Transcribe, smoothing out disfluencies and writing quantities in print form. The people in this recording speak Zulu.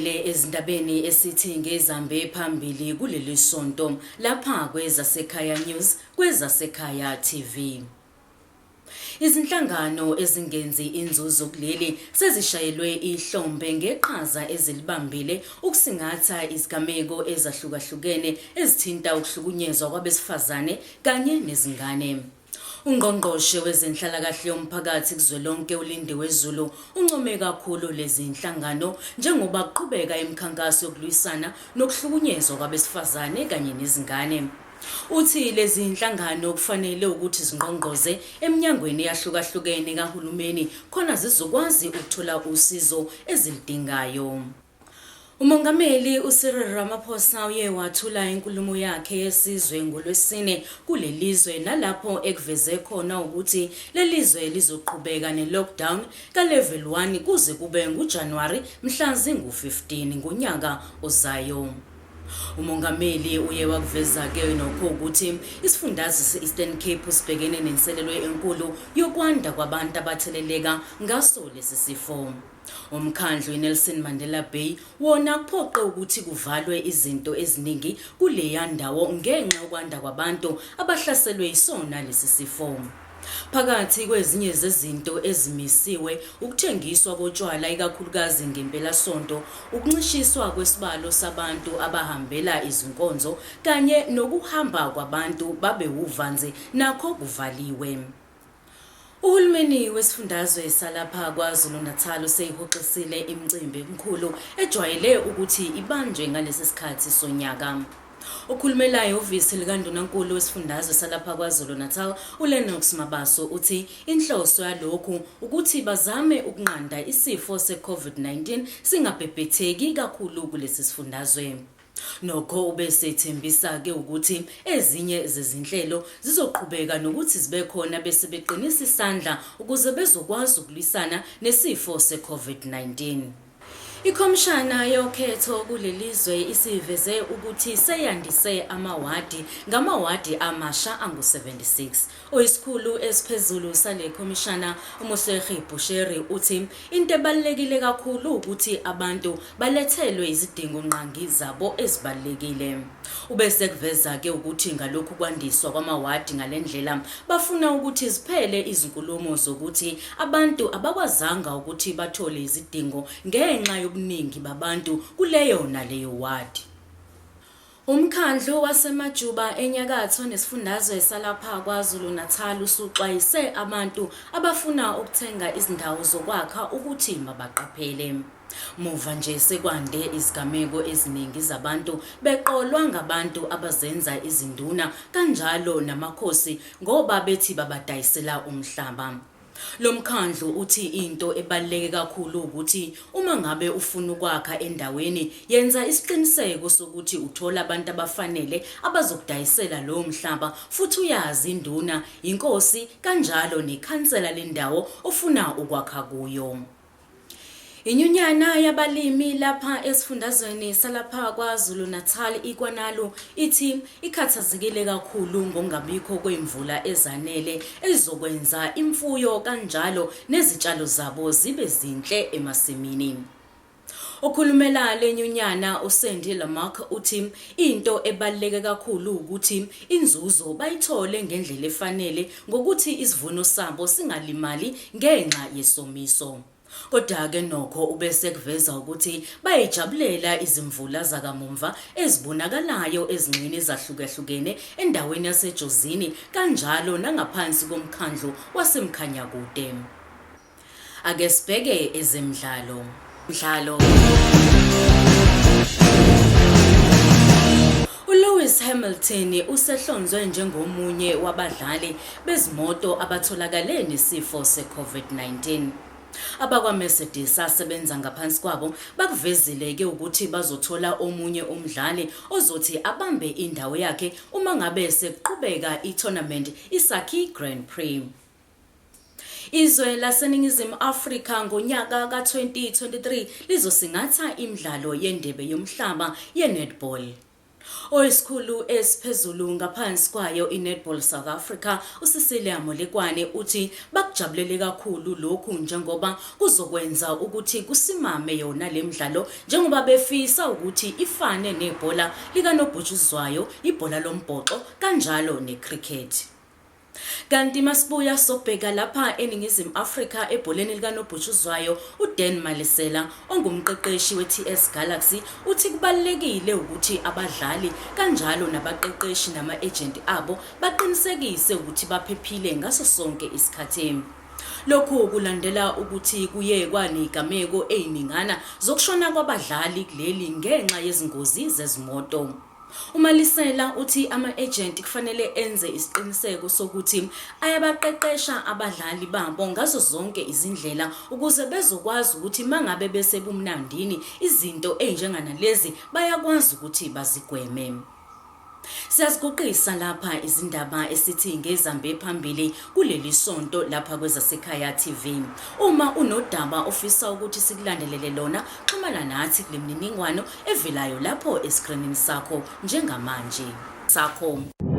Sikwamukele ezindabeni esithi ngezambe phambili kuleli sonto lapha kwezasekhaya News kwezasekhaya TV. Izinhlangano ezingenzi inzuzo kuleli sezishayelwe ihlombe ngeqhaza ezilibambile ukusingatha izigameko ezahlukahlukene ezithinta ukuhlukunyezwa kwabesifazane kanye nezingane. Ungqongqoshe wezenhlalakahle yomphakathi kuzwelonke uLindiwe Zulu uncome kakhulu lezi nhlangano njengoba kuqhubeka imikhankaso yokulwisana nokuhlukunyezwa kwabesifazane kanye nezingane. Uthi lezi nhlangano kufanele ukuthi zingqongqoze eminyangweni eyahlukahlukene kahulumeni khona zizokwazi ukuthola usizo ezilidingayo. UMongameli uCyril Ramaphosa uye wathula inkulumo yakhe yesizwe ngoLwesine kuleli zwe nalapho ekuveze khona ukuthi leli zwe lizoqhubeka ne-lockdown ka-level 1 kuze kube nguJanuwari mhla zingu-15 ngonyaka ozayo. Umongameli uye wakuveza-ke nokho ukuthi isifundazwe se-Eastern Cape sibhekene nenselelo enkulu yokwanda kwabantu abatheleleka ngaso lesi sifo. Umkhandlu iNelson Mandela Bay wona kuphoqe ukuthi kuvalwe izinto eziningi kuleya ndawo ngenxa yokwanda kwabantu abahlaselwe yisona lesi sifo. Phakathi kwezinye zezinto ezimisiwe ukuthengiswa kotshwala ikakhulukazi ngempelasonto, ukuncishiswa kwesibalo sabantu abahambela izinkonzo kanye nokuhamba kwabantu babe wuvanzi nakho kuvaliwe. Uhulumeni wesifundazwe salapha KwaZulu-Natal useyihoxisile imicimbi emikhulu ejwayele ukuthi ibanjwe ngalesi sikhathi sonyaka. Okhulumela ehhovisi likaNdunankulu wesifundazwe salapha KwaZulu-Natal, uLennox Mabaso uthi inhloso yalokhu ukuthi bazame ukunqanda isifo se-COVID-19 singabhebhetheki kakhulu kulesi sifundazwe. Nokho ubesethembisa-ke ukuthi ezinye zezinhlelo zizoqhubeka nokuthi zibe khona bese beqinisa isandla ukuze bezokwazi ukulwisana nesifo se-COVID-19. Ikhomishana yokhetho kuleli zwe isiveze ukuthi seyandise amawadi ngamawadi amasha angu-76. Oyisikhulu esiphezulu sale khomishana uMosegi Bushiri uthi into ebalulekile kakhulu ukuthi abantu balethelwe izidingo-ngqangi zabo ezibalulekile. Ube sekuveza-ke ukuthi ngalokhu kwandiswa kwamawadi ngale ndlela bafuna ukuthi ziphele izinkulumo zokuthi abantu abakwazanga ukuthi bathole izidingo ngenxa yobuningi babantu kuleyo naleyo wadi. Umkhandlu waseMajuba enyakatho nesifundazwe salapha KwaZulu-Natal usuxwayise abantu abafuna ukuthenga izindawo zokwakha ukuthi mabaqaphele. Muva nje sekwande izigameko eziningi zabantu beqolwa ngabantu abazenza izinduna kanjalo namakhosi ngoba bethi babadayisela umhlaba. Lo mkhandlu uthi into ebaluleke kakhulu ukuthi uma ngabe ufuna ukwakha endaweni yenza isiqiniseko sokuthi uthola abantu abafanele abazokudayisela lowo mhlaba futhi uyazi induna, inkosi kanjalo nekhansela lendawo ofuna ukwakha kuyo. Inyunyana yabalimi lapha esifundazweni salapha KwaZulu-Natal iKwanalu ithi ikhathazekile kakhulu ngokungabikho kwemvula ezanele ezokwenza imfuyo kanjalo nezitshalo zabo zibe zinhle emasimini. Okhulumela le nyunyana uSandy Lamarck uthi into ebaluleke kakhulu ukuthi inzuzo bayithole ngendlela efanele ngokuthi isivuno sabo singalimali ngenxa yesomiso. Kodwa-ke nokho ubesekuveza ukuthi bayijabulela izimvula zakamumva ezibonakalayo ezingxini ezahlukahlukene endaweni yaseJozini kanjalo nangaphansi komkhandlu waseMkhanyakude. Ake sibheke ezemidlalo. Mdlalo. ULewis Hamilton usehlonzwe njengomunye wabadlali bezimoto abatholakale nesifo se-COVID-19. Abakwa-Mercedes asebenza ngaphansi kwabo bakuvezile-ke ukuthi bazothola omunye umdlali ozothi abambe indawo yakhe uma ngabe sekuqhubeka i-tournament iSakhi Grand Prix. Izwe laseNingizimu Afrika ngonyaka ka-2023 lizosingatha imidlalo yeNdebe yoMhlaba ye-Netball. Oyisikhulu esiphezulu ngaphansi kwayo iNetball South Africa uCecilia Molekwane uthi bakujabulele kakhulu lokhu njengoba kuzokwenza ukuthi kusimame yona le mdlalo njengoba befisa ukuthi ifane nebhola likanobhutshuzwayo, ibhola lombhoxo kanjalo necricket. Kanti masibuya sobheka lapha eNingizimu Afrika ebholeni likanobhutshuzwayo uDan Malesela ongumqeqeshi weTS Galaxy uthi kubalulekile ukuthi abadlali kanjalo nabaqeqeshi nama-ejenti abo baqinisekise ukuthi baphephile ngaso sonke isikhathi. Lokhu kulandela ukuthi kuye kwanezigameko eziningana zokushona kwabadlali kuleli ngenxa yezingozi zezimoto. UMalisela uthi ama-ejenti kufanele enze isiqiniseko sokuthi ayabaqeqesha abadlali babo ngazo zonke izindlela ukuze bezokwazi ukuthi mangabe besebumnandini izinto ezinjenganalezi bayakwazi ukuthi bazigweme. Siyaziguqisa lapha izindaba esithi ngezambe phambili kuleli sonto lapha kwezasekhaya TV. Uma unodaba ofisa ukuthi sikulandelele lona, xhumana nathi kule mniningwano evelayo lapho eskrinini sakho njengamanje. Sakho.